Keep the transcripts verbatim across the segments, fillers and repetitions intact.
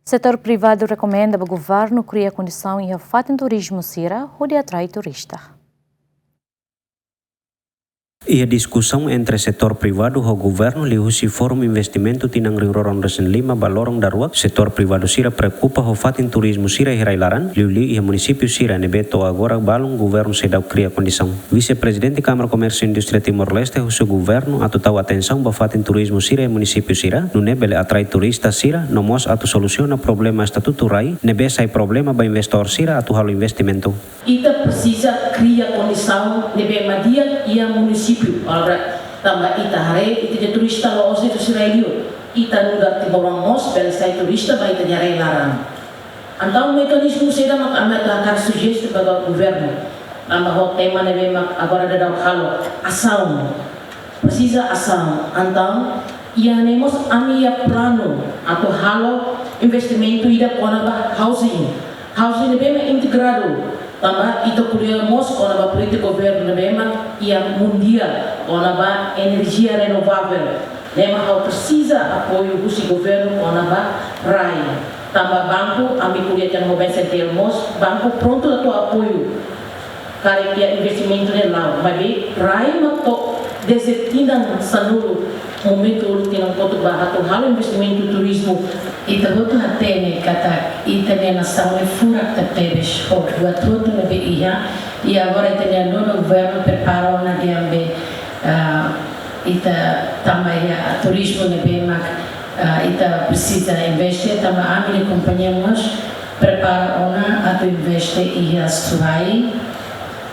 Setór privadu rekomenda ba governu kria kondisaun iha fatin turizmu sira hodi atrai turista. Iha diskusaun entre setór privadu ho governu liuhusi Fórum Investimentu tinan rihun rua ruanulu-resin-lima ba loron daruak, setór privadu sira preokupa ho fatin turizmu sira iha rai-laran, liuliu iha munisípiu sira ne'ebé to'o agora balun governu seidauk kria kondisaun. Vise-Prezidente Kámara Komérsiu Indústria Timor-Leste husu governu atu tau atensaun ba fatin turizmu sira iha munisípiu sira, nune'e bele atrai turista sira, no mós atu solusiona problema estatutu rai ne'ebé sai problema ba investór sira atu halo investimentu. Ita presiza kria kondisaun ne'ebé mak di'ak iha munisípiu, ora tanba ita haree ita-nia turista la'ós de'it husi rai-liur. Ita nu'udar timoroan mós bele sai turista ba ita-nia rai-laran. Entaun mekanizmu saida mak ami atu hakarak sujeste ba governu. Tanba ho tema ne'ebé mak agora daudaun halo asaun. Presiza asaun. Entaun iha ne'e mós ami iha planu atu halo investimentu ida kona-ba housing. Housing ne'ebé mak integradu. Tanba ita ko'alia mós kona-ba polítika governu ne'ebé mak iha mundiál kona-ba enerjia renovável. Ne'e mak ha'u presiza apoiu husi governu kona-ba rai. Tanba banku, ami ko'alia tiha ona ho BNDES mós, banku prontu atu apoiu. Karik iha investimentu ne'e la'o, maibé rai mak to'o dezde tinan sanulu, momentu uluk tinan kotuk ba atu halo investimentu turizmu. Ita hotu hatene katak ita-nia nasaun ne'e furak tebetebes ho buat hotu ne'ebé iha, i agora ita-nia nonu governu prepara ona dehan be, ah, ita tanba iha turizmu ne'ebé mak, ah, ita presiza investe, tanba ami-nia kompañia mós prepara ona atu investe iha Suai,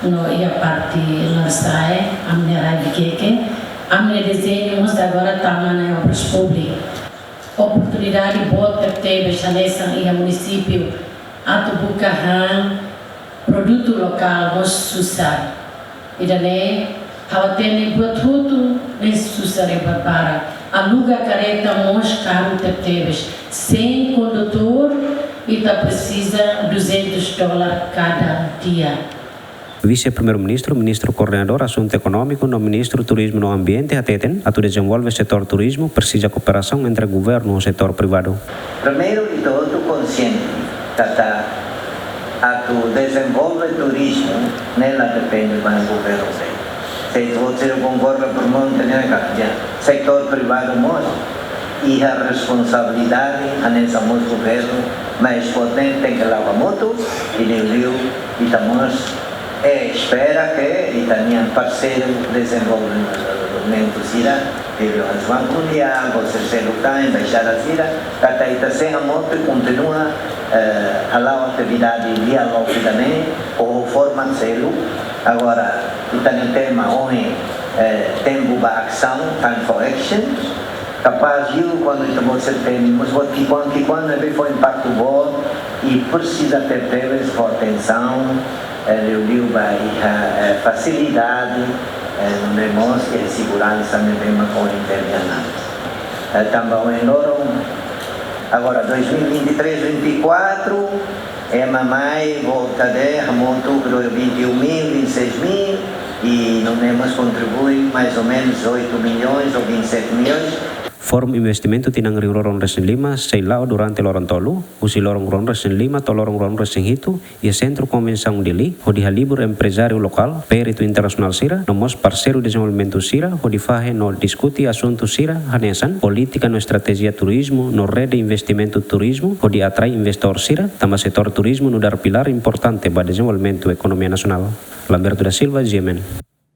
no iha parte Larsae, ami-nia rai Viqueque. Ami-nia dezeñu mós agora tama ona iha Obras Públikas. Oportunidade boot tebetebes hanesan iha munisípiu atu buka han produtu lokál mós susar. Ida-ne'e ha'u hatene buat hotu ne'e susar i buat barak. Aluga kareta mós karu tebetebes. Sein kondutór ita presiza duzentos dólar kada dia. Vise-Primeiru-Ministru, Ministru Koordenadór Asuntu Ekonómiku no Ministru Turizmu no Ambiente hateten, atu dezenvolve setór turizmu presiza kooperasaun entre governu ho setór privadu. Primeiru, ita hotu konsiente katak atu dezenvolve turizmu ne'e la depende ba governu de'it. Se ita hotu sira konkorda prontu, ne'e katak setór privadu mós iha responsabilidade hanesan mós governu, mas pode tenke la'o hamutuk, i liuliu ita mós espera ke ita-nia parseiru dezenvolvimentu sira, liuliu Banku Mundiál, ou seja, seluk tan, embaixada sira, katak ita sei hamutuk kontinua, eh, hala'o atividade diálogu ida-ne'e, ho forma seluk. Agora, ita-nia tema ohin, eh, tempu ba asaun, time for action. Kapás liu kuandu ita-boot sira temi mós buat ki'ikoan-ki'ikoan ne'ebé fó impaktu boot i presiza tebetebes fó atensaun, eh, liuliu ba iha, eh, fasilidade, eh, nune'e mós iha seguransa ne'ebé mak ohin temi ona. Eh, tanba ohin loron, agora dois mil e vinte e três, vinte e quatro, ema mai volta de'it hamutuk vinte e um mil, vinte e seis mil, i nune'e mós kontribui mais ou menos oito milhões ou vinte e sete milhões. Fórum Investimentu tinan rihun rua ruanulu-resin-lima sei la'o durante loron tolu, husi loron rua ruanulu-resin-lima to'o loron rua ruanulu-resin-hitu, iha Sentru Konvensaun Dili, hodi halibur emprezáriu lokál, peritu internasionál sira, no mós parseiru dezenvolvimentu sira, hodi fahe no diskute asuntu sira hanesan polítika no estratéjia turizmu, no rede investimentu turizmu, hodi atrai investór sira, tanba setór turizmu nu'udar pilár importante ba dezenvolvimentu ekonomia nasionál. Lamberto da Silva, G M N.